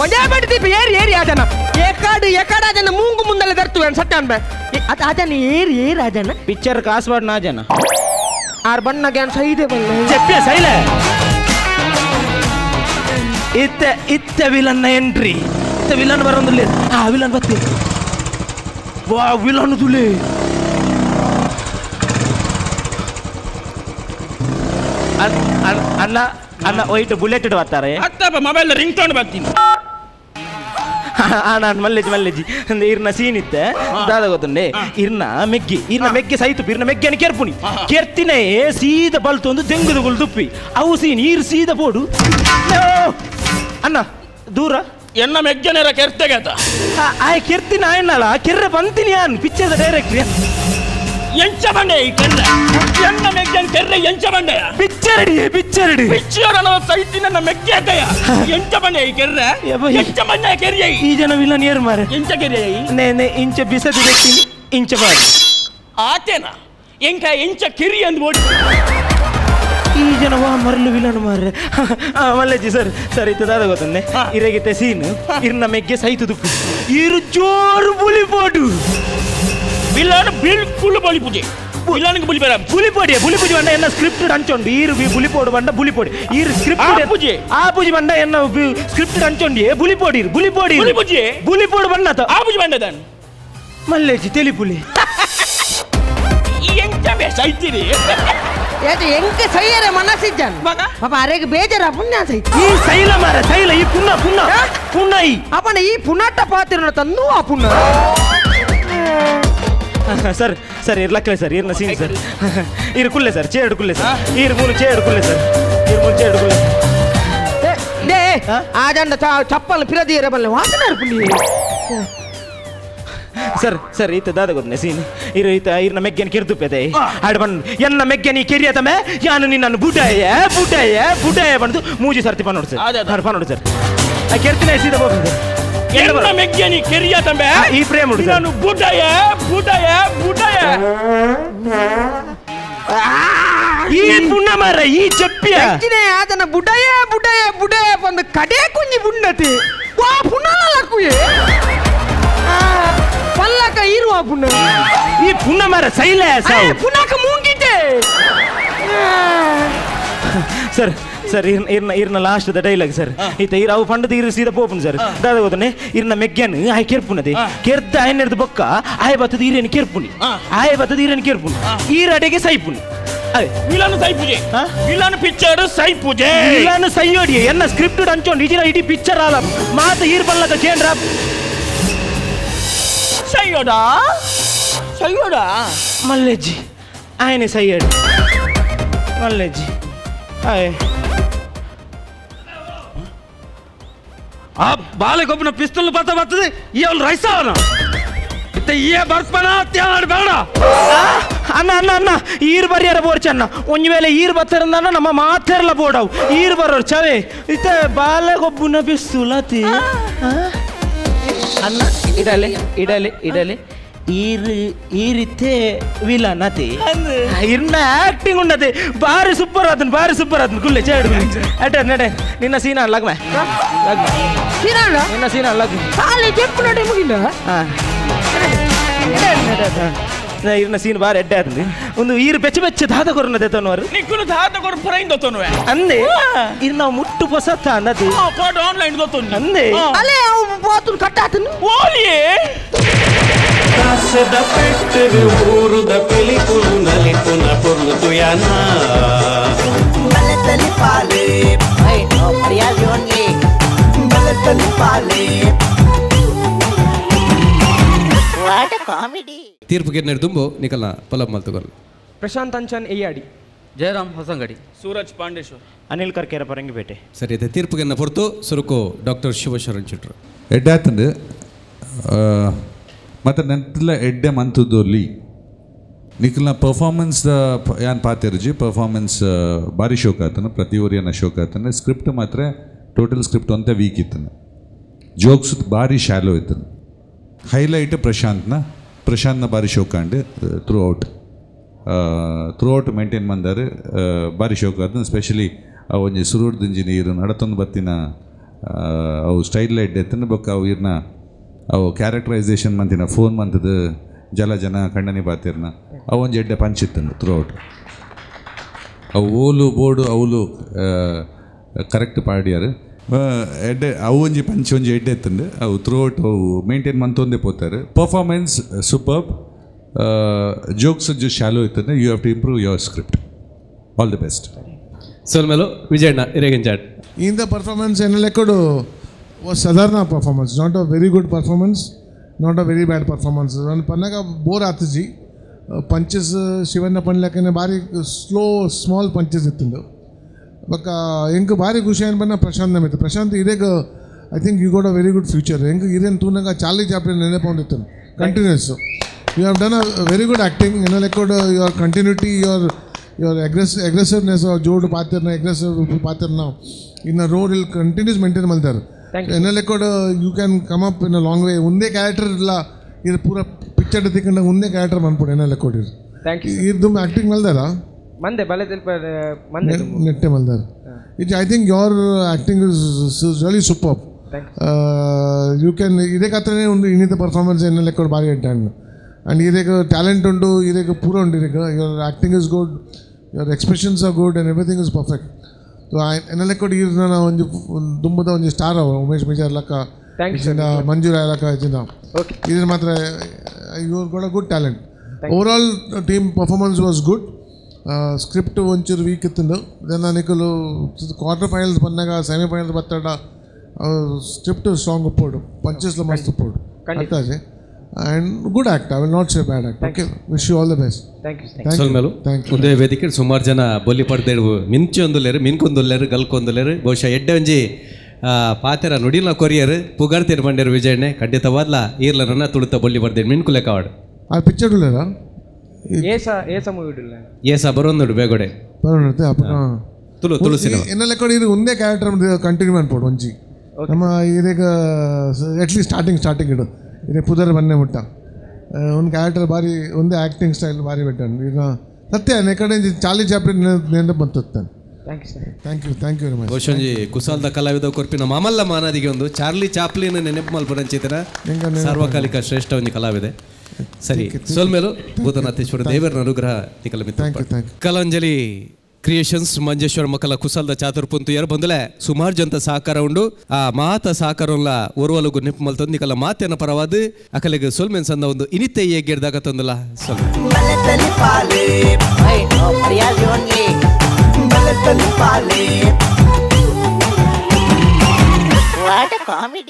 ಒಂದೇ ಬಡ್ತಿ ಏರಿ ಏರಿ ಆಜನ ಏಕಾಡು ಏಕಾಡು ಆಜನ ಮೂಂಗು ಮುಂದಲೆ ದರ್ತುವೆ ಸತ್ಯ ಅನ್ಬೆ ಅದು ಆಜನ ಏರಿ ಏರಿ ಆಜನ ಪಿಕ್ಚರ್ ಕಾಸು ನಾ ಜನ ಆರ್ ಬಣ್ಣ ಗ್ಯಾನ್ ಸೈದೆ ಬಲ್ಲ ಚೆಪ್ಪಿಯ ಸೈಲ ಇತ್ತ ಇತ್ತ ವಿಲನ್ನ ಎಂಟ್ರಿ ಇತ್ತ ವಿಲನ್ ಬರೋದಿಲ್ಲ ಆ ವಿಲನ್ ಬತ್ತಿ ವಾ ವಿಲನ್ ತುಲೆ ಅಣ್ಣ ಅಣ್ಣ ಒಯ್ಟ್ ಬುಲೆಟ್ ಬರ್ತಾರೆ ಅತ್ತಪ್ಪ mobile ring tone ಬರ್ತೀನಿ ನಾನು ಮಲ್ಲೇಜಿ ಮಲ್ಲೇಜಿ ಅಂದ್ರೆ ಇರ್ನ ಸೀನ್ ಇತ್ತೆ ದಾದ ಗೊತ್ತುಂಡೆ ಇರ್ನ ಮೆಗ್ಗಿ ಇರ್ನ ಮೆಗ್ಗೆ ಸೈತು ಇರ್ನ ಮೆಗ್ಗೆನ ಕೆರ್ಪುನಿ ಕೆರ್ತಿನೇ ಸೀದ ಬಲ್ತೊಂದು ದೆಂಗುದು ತುಪ್ಪಿ ಅವು ಸೀನ್ ಈರ್ ಸೀದ ಪೋಡು ಅಣ್ಣ ದೂರ ಎನ್ನ ಮೆಗ್ಗೆನೇರ ಕೆರ್ತೆಗತ ಆ ಕೆರ್ತಿನ ಆಯ್ನಲ್ಲ ಕೆರ್ರೆ ಬಂತೀನಿ ಯಾನ್ ಪಿಕ್ಚರ್ದ ಡೈರೆಕ್ಟ್ರಿ ಎಂಚ ಬಂಡೆ ಈ ಕೆರ್ರೆ ಎನ್ನ ಮೆಗ್ಗೆನ್ ಕೆರ್ರೆ ಎಂಚ ಬಂಡೆ ಪಿಕ್ಚರ್ ಇಡಿ ಪಿಕ್ಚರ್ ಇಡಿ ಪಿಕ್ಚರ್ ಅನ್ನೋ ಸೈತಿ ನನ್ನ ಮೆಗ್ಗೆ ಅತ್ತಯ್ಯ ಎಂಚ ಬಂಡೆ ಈ ಕೆರ್ರೆ ಎಂಚ ಬಂಡೆ ಕೆರ್ರೆ ಈ ಜನ ವಿಲನ್ ಏರ್ ಮಾರೆ ಎಂಚ ಕೆರ್ರೆ ನೇ ನೇ ಇಂಚ ಬಿಸದಿ ದೆಕ್ಕಿನಿ ಇಂಚ ಬಾರಿ ಆತೇನ ಎಂಕ ಎಂಚ ಕಿರಿ ಅಂದ್ ಬೋಡಿ ಈ ಜನವ ಮರಳು ವಿಲನ್ ಮಾರ್ರೆ ಮಲ್ಲೇಜಿ ಸರ್ ಸರ್ ಇತ್ತು ದಾದ ಗೊತ್ತನ್ನೆ ಇರಗಿತ್ತೆ ಸೀನ್ ಇರ್ನ ಮೆಗ್ಗೆ ಸೈತು ದುಪ್ಪು ಇರು ಜೋರು ಬುಲಿಪೋಡು ವಿಲನ್ ಬಿಲ್ಕುಲ್ ಬಲಿಪುಜೆ ವಿಲನ್ಗೆ ಬುಲಿ ಬೇಡ ಬುಲಿಪೋಡಿ ಬುಲಿಪುಜಿ ಬಂಡ ಎನ್ನ ಸ್ಕ್ರಿಪ್ಟ್ ಅಂಚೊಂಡು ಈರು ಬುಲಿಪೋಡು ಬಂಡ ಬುಲಿಪೋಡಿ ಈರು ಸ್ಕ್ರಿಪ್ಟ್ ಪೂಜೆ ಆ ಪೂಜೆ ಬಂಡ ಎನ್ನ ಸ್ಕ್ರಿಪ್ಟ್ ಅಂಚೊಂಡಿ ಬುಲಿಪೋಡಿ ಬುಲಿಪೋಡಿ ಬುಲಿಪುಜೆ ಬುಲಿಪೋಡು ಬಂಡತ ಆ ಪೂಜೆ ಬಂಡದನ್ ಮಲ್ಲೇಜಿ ತೆಲಿಪುಲಿ ಎಂಚ ಬೇಸ ಐತಿರಿ ಏತೆ ಎಂಕ ಸೈಯರೆ ಮನಸ್ಸಿಜ್ಜನ್ ಪಾಪ ಅರೆಗೆ ಬೇಜಾರ ಪುಣ್ಯ ಸೈತಿ ಈ ಸೈಲ ಮಾರ ಸೈಲ ಈ ಪುಣ್ಣ ಪುಣ್ಣ ಪುಣ್ಣ ಈ ಅಪ್ಪನ ಈ ಪುನಾಟ ಪಾತಿರನ ತಂದು ಆ ಪುಣ್ಣ ಸರ್ ಸರ್ ಇರ್ಲಕ್ಕಲೆ ಸರ್ ಇರ್ನ ಸೀನ್ ಸರ್ ಇರು ಕುಲ್ಲೆ ಸರ್ ಚೇಡು ಕುಲ್ಲೆ ಸರ್ ಇರು ಮೂರು ಚೇಡು ಕುಲ್ಲೆ ಸರ್ ಇರು ಮೂರು ಚೇಡು ಕುಲ್ಲೆ ಲೇ ಆ ಜಂಡ ಚಪ್ಪಲ್ ಪಿರದಿಯರ ಬಲ್ಲೆ ವಾಸನ ಪುಣ್ಯ ಸರ್ ಸರ್ ಈತ ದಾದ ಗೊತ್ತನೆ ಸೀನ್ ಇರು ಈತ ಇರ್ನ ಮೆಗ್ಗೆನ ಕೆರ್ದುಪ್ಪೆದೆ ಆಡ್ ಬಂದು ಎನ್ನ ಮೆಗ್ಗೆನ ಈ ಕೆರಿಯ ತಮ್ಮೆ ಯಾನು ನಿನ್ನನ್ನು ಬುಡಾಯ ಬುಡಾಯ ಬುಡಾಯ ಬಂದು ಮೂಜಿ ಸರ್ತಿ ಪನ್ನೋಡು ಸರ್ ಪನ್ನೋಡು ಸರ್ ಆ ಕೆರ್ತಿನ ಸೀದಾ ಹೋಗ್ತದೆ ಎನ್ನ ಮೆಗ್ಗೆನಿ ಕೆರಿಯ ತಂಬೆ ಈ ಪ್ರೇಮ್ ಉಡು ನಾನು ಬುಡಾಯ ಬುಡಾಯ ಬುಡಾಯ ಈ ಪುಣ್ಣ ಮಾರ ಈ ಚಪ್ಪಿಯ ಹೆಚ್ಚಿನ ಆತನ ಬುಡಾಯ ಬುಡಾಯ ಬುಡಾಯ ಬಂದು ಕಡೆ ಕುಂಜಿ ಬುಣ್ಣತಿ ವಾ ಪುಣ್ಣಲ ಲಕ್ಕುಯೆ ಪಲ್ಲಕ ಇರುವ ಪುಣ್ಣ ಈ ಪುಣ್ಣ ಮಾರ ಸೈಲ ಸಾವು ಪುನಕ ಮೂಂಗಿದ್ದೆ ಸರ್ ಸರ್ ಇರ್ನ ಇರ್ನ last the dialogue sir ಈತ ಇರ ಅವು ಪಂಡದ ಇರು ಸೀದಾ ಪೋಪುನ್ ಸರ್ ದಾದ ಹೋದನೆ ಇರ್ನ ಮೆಗ್ಗೆನ್ ಆಯ್ ಕೆರ್ಪುನದೆ ಕೆರ್ದ ಆಯನೆರ್ದು ಬೊಕ್ಕ ಆಯ್ ಬತ್ತದ ಈರೇನು ಕೆರ್ಪುನಿ ಆಯ್ ಬತ್ತದ ಈರೇನು ಕೆರ್ಪುನಿ ಈರಡೆಗೆ ಸೈಪುನಿ ಅದೇ ವಿಲನ್ ಸೈಪುಜೆ ವಿಲನ್ ಪಿಕ್ಚರ್ ಸೈಪುಜೆ ವಿಲನ್ ಸೈಯೋಡಿ ಎನ್ನ ಸ್ಕ್ರಿಪ್ಟ್ ಅಂಚೊಂಡು ಇಜಿನ ಇಡೀ ಪಿಕ್ಚರ್ ಆಲ ಮಾತ ಈರ್ ಬಲ್ಲಕ ಕೇಂದ್ರ ಸೈಯೋಡಾ ಸೈಯೋಡಾ ಮಲ್ಲೇಜಿ ಆಯನೆ ಸೈಯಡ್ ಮಲ್ಲೇಜಿ ಆಯ್ ಆ ಬಾಲೆಗೊಬ್ಬನ ಪಿಸ್ತೂಲ್ ಬತ್ತ ಬರ್ತದೆ ಈ ಅವ್ನು ರೈಸವನ ಇತ್ತ ಈ ಬರ್ಪನ ತ್ಯಾಡ್ ಬೇಡ ಅಣ್ಣ ಅಣ್ಣ ಅಣ್ಣ ಈರ್ ಬರ್ಯಾರ ಬೋರ್ಚಣ್ಣ ಒಂಜಿ ವೇಳೆ ಈರ್ ಬತ್ತರಂದ ನಮ್ಮ ಮಾತೆರ್ಲ ಬೋಡವು ಈರ್ ಬರೋರು ಚವೆ ಇತ್ತ ಬಾಲೆಗೊಬ್ಬನ ಪಿಸ್ತೂಲ್ ಅತಿ ಅಣ್ಣ ಇಡಲೆ ಇಡಲೆ ಇಡಲೆ ಈರ್ ಈ ರೀತಿ ವಿಲನ್ ಅತಿ ಇರ್ನ ಆಕ್ಟಿಂಗ್ ಉಂಡತೆ ಬಾರಿ ಸೂಪರ್ ಆತನ್ ಬಾರಿ ಸೂಪರ್ ಆತನ್ ಕುಲ್ಲೆ ಚೇಡು ಅಟೆ ನಡೆ ನಿನ್ನ ಸೀನ ಲಗ್ಮ ಲಗ್ಮ ಸೀನ ನಿನ್ನ ಸೀನ ಲಗ್ಮ ಸಾಲಿ ಜೆಪ್ಪು ನಡೆ ಮುಗಿಲ್ಲ ಇರ್ನ ಸೀನ್ ಬಾರಿ ಎಡ್ಡೆ ಆತಂದು ಒಂದು ಈರು ಬೆಚ್ಚ ಬೆಚ್ಚ ದಾದ ಕೊರನದೆ ತೋನ್ವರು ನಿಕ್ಕುನು ದಾದ ಕೊರ ಫರೈನ್ ದೊತ್ತೋನುವೆ ಅಂದೆ ಇರ್ ನಾವು ಮುಟ್ಟು ಪೊಸತ್ತ ಅನ್ನದು ಕಾರ್ಡ್ ಆನ್ಲೈನ್ ದೊತ್ತೋನು ಅಂದೆ ಅಲೆ ಅವು ಬಾತುನ್ ಕಟ್ಟಾತನು ಓಲಿಯೇ ಕಾಸದ ಪೆಟ್ಟರು ಊರುದ ಪಿಲಿಪುಲು ನಲಿಪುನ ಪೊರ್ಲು ತುಯಾನ ಬಲತಲಿ ಪಾಲೆ ಬಲತಲಿ ಪಾಲೆ what comedy ತೀರ್ಪು ಗಿರ್ನೆರ್ ದುಂಬು ನಿಕಲ್ನ ಪಲಬ್ ಮಲ್ತುಗೊಲ್ ಪ್ರಶಾಂತ್ ಅಂಚನ್ ಎಯ್ಯಾಡಿ ಜಯರಾಮ್ ಹೊಸಂಗಡಿ ಸೂರಜ್ ಪಾಂಡೇಶ್ವರ್ ಅನಿಲ್ ಕರ್ಕೇರ ಪರಂಗಿಪೇಟೆ ಸರಿ ಇದೆ ತೀರ್ಪುಗೆನ್ನ ಹೊರತು ಸುರುಕು ಡಾಕ್ಟರ್ ಶಿವಶರಣ್ ಚಿಟ್ರು ಎಡ್ಡೆ ಆತಂದು ಮತ್ತು ನೆಂತಲ ಎಡ್ಡೆ ಮಂತುದೊಲ್ಲಿ ನಿಖಲ್ನ ಪರ್ಫಾರ್ಮೆನ್ಸ್ ಯಾನ್ ಪಾತಿರ್ಜಿ ಪರ್ಫಾರ್ಮೆನ್ಸ್ ಭಾರಿ ಶೋಕ್ ಆತನು ಪ್ರತಿ ಊರಿಯನ್ನ ಶೋಕ್ ಆತನು ಸ್ಕ್ರಿಪ್ಟ್ ಮಾತ್ರ ಟೋಟಲ್ ಸ್ಕ್ರಿಪ್ಟ್ ಅಂತ ವೀಕ್ ಇತ್ತನು ಜೋಕ್ಸ್ ಭಾರಿ ಶಾಲೋ ಇತ್ತನು ಹೈಲೈಟ್ ಪ್ರಶಾಂತ್ನ ಪ್ರಶಾಂತ್ನ ಭಾರಿ ಶೋಕ್ and through out maintain ಬಂದಾರೆ ಭಾರಿ ಶೋಕ್ ಆತನು ಸ್ಪೆಷಲಿ ಒಂಜಿ ಸುರೂರ್ದಿಂಜಿ ನೀರು ನಡತೊಂದು ಬತ್ತಿನ ಅವು ಸ್ಟೈಲ್ ಲೈಟ್ ಎತ್ತನ ಬೊಕ್ಕ ಅವು ಇರ್ನ ಅವು ಕ್ಯಾರೆಕ್ಟರೈಸೇಷನ್ ಮಂತಿನ ಫೋನ್ ಮಂತದ ಜಲ ಜನ ಕಣ್ಣನಿ ಬಾತಿರ್ನ ಅವು ಒಂಜಿ ಎಡ್ಡೆ ಪಂಚಿತ್ತನು ಥ್ರೂ ಔಟ್ ಅವು ಓಲು ಬೋರ್ಡು ಅವಲು ಕರೆಕ್ಟ್ ಪಾಡ್ಯಾರು ಎಡ್ಡೆ ಅವು ಒಂಜಿ ಪಂಚ್ ಒಂಜಿ ಎಡ್ಡೆ ಎತ್ತಂಡು ಅವು ಥ್ರೂ ಔಟ್ ಅವು maintain ಮಂತೊಂದೇ ಪೋತಾರೆ performance superb jokes shallow ಇತ್ತಂದ್ರೆ you have to improve your script. All the best. ಸೋಲ್ಮೇಲು Vijayanna ಇರೇಗಂಜಾಟ್ In the performance, Enalekodu was sadharana performance, not a very good performance, not a very bad performance. And Pannaga bore aatiji punches Shivanna panlakene bari slow small punches ittindu. But enku bari khushi ayin panna Prashanth namite. Prashanth ireg I think you got a very good future. Enku iren tunaga Charlie Chaplin nenepoundittu continuous. You have done a very good acting. Enalekodu your continuity, your aggressiveness or jodu patirna, aggressive patirna in a role will continuous maintain maltar. Enalekodu you can come up in a long way. Unde character la idu pura picture tikanda unde character manpodu enalekodu. Thank you. ಇದು ಆಕ್ಟಿಂಗ್ ಮಲ್ದಾರ ಮಂದೆ ಬಲೆ ತೆಲ್ಪ ಮಂದೆ ನೆಟ್ಟೆ ಮಲ್ದಾರ. It I think your acting is really super. You can ಇದಕ್ಕೆ ಒಂದು ಇನ್ನಿತ ಪರ್ಫಾರ್ಮೆನ್ಸ್ ಎನ್ನ ಲೆಕ್ಕ ಭಾರಿ ಎಡ್ಡೆ ಆ್ಯಂಡ್ ಇದಕ್ಕೆ ಟ್ಯಾಲೆಂಟ್ ಉಂಟು, ಇದಕ್ಕೆ ಪೂರ ಉಂಟು. ಇದಕ್ಕೆ your acting is good, your expressions are good and everything is perfect. So ಎನ್ನ ಲೆಕ್ಕ ಈರ್ನ ಒಂಜಿ ದುಂಬದ ಒಂಜಿ ಸ್ಟಾರ್ ಅವ ಉಮೇಶ್ ಮಿಜಾರ್ ಲಕ್ಕ, ಮಂಜು ರಾಯ್ ಲಕ್ಕ ಇಜ್ಜಿಂದ ಇದನ್ನ ಮಾತ್ರ you got a good talent. Overall team performance was good. Script ಒಂಚೂರು ವೀಕ್ ಇತ್ತು. Then ನಿಕಲು ಕ್ವಾರ್ಟರ್ ಫೈನಲ್ಸ್ ಬಂದಾಗ ಸೆಮಿಫೈನಲ್ಸ್ ಬತ್ತಾಡ ಸ್ಕ್ರಿಪ್ಟ್ ಸ್ಟ್ರಾಂಗ್ ಉಪ್ಪೋಡು, ಪಂಚಸ್ಲ ಮಸ್ತ್ ಉಪ್ಪೋಡು ಅರ್ಥ. And good act, I will not say bad act. Okay, wish you all the best. Thank you. ಸೊಲ್ಮೆಲು ಒಂದೇ ವೇದಿಕೆ ಸುಮಾರು ಜನ ಬೊಲ್ಲಿ ಪಡೆದೇಡು ಮಿಂಚಿ ಒಂದುಲ್ಲೇರು, ಮಿನ್ಕೊಂದುಲ್ಲೇರು, ಗಲ್ಕೊಂದುಲ್ಲೇರು. ಬಹುಶಃ ಎಡ್ಡೆ ಒಂಜಿ ಪಾತೆರ ನುಡಿಲ ಕೊರಿಯರ್ ಪುಗಾರ್ತೀರು ಬಂಡೇರು ವಿಜಯಣ್ಣೆ ಖಂಡಿತವಾದ್ಲ ಈರ್ಲನ ತುಳುತ ಬೊಲ್ಲಿ ಪಡೆದೇಡು ಮಿನ್ಕುಲೆ ಕಾವಾಡು. ಆ ಪಿಕ್ಚರ್ ಉಳ್ಳೇರ ಏಸ ಏಸ ಮೂವಿ ಉಳ್ಳ ಏಸ ಬರೋಂದುಡು ಬೇಗೊಡೆ ಬರೋಣತೆ ಅಪ್ಪ ತುಳು ತುಳು ಸಿನಿಮಾ ಎನ್ನೆಲ್ಲ ಕೊಡಿ. ಇದು ಒಂದೇ ಕ್ಯಾರೆಕ್ಟರ್ ಕಂಟಿನ್ಯೂ ಅನ್ಬೋದು ಒಂಜಿ ನಮ್ಮ ಇದೀಗ ಅಟ್ಲೀಸ್ಟ್ ಸ್ಟಾರ್ಟಿಂಗ್ ಇಡು ಇದೇ ಪುದರ್ ಬನ್ನೆ ಮುಟ್ಟ ಒಂದು ಕ್ಯಾರೆಕ್ಟರ್ ಭಾರಿ ಒಂದೇ ಆ್ಯಕ್ಟಿಂಗ್ ಸ್ಟೈಲ್ ಭಾರಿ ಬೆಟ್ಟ. ಈಗ ಸತ್ಯ ಕಡೆ ಚಾರ್ಲಿ ಚಾಪ್ಲಿನ್ ನೆನಪು ಬಂತು. Thank you sir. Thank you, thank you very much. ಬಹುಶಃ ಕುಸಾಲ್ದ ಕಲಾವಿದ ಕೊರ್ಪಿನ ಮಾಮಲ್ಲ ಮಾನಾದಿಗೆ ಒಂದು ಚಾರ್ಲಿ ಚಾಪ್ಲಿನ್ ನೆನಪು ಮಲ್ಪುನಂಚಿತನ ಸಾರ್ವಕಾಲಿಕ ಶ್ರೇಷ್ಠ ಒಂದು ಕಲಾವಿದೆ. ಸರಿ, ಸೋಲ್ಮೇಲು ಭೂತನಾಥೇಶ್ವರ ದೇವರ ಅನುಗ್ರಹ ನಿಕಲ ಮಿತ್ರ. ಕಲಾಂಜಲಿ ಕ್ರಿಯೇಷನ್ಸ್ ಮಂಜೇಶ್ವರ ಮಕ್ಕಳ ಕುಸಲ್ದ ಚಾತುರ್ಪುಂತು ಯಾರು ಬಂದಲೆ ಸುಮಾರು ಜಂತ ಸಹಕಾರ ಉಂಡು. ಆ ಮಾತ ಸಹಕಾರಲ್ಲ ಒರುವಲುಗು ನೆನಪು ಮಲ್ತೊಂದು ನಿಕಲ ಮಾತೇನ ಪರವಾದ ಅಕಲಿಗೆ ಸೋಲ್ಮೇನ್ ಸಂದ ಒಂದು ಇನಿತೆ ಏಗಿರ್ದಾಗ ತಂದಲ್ಲ. What a comedy.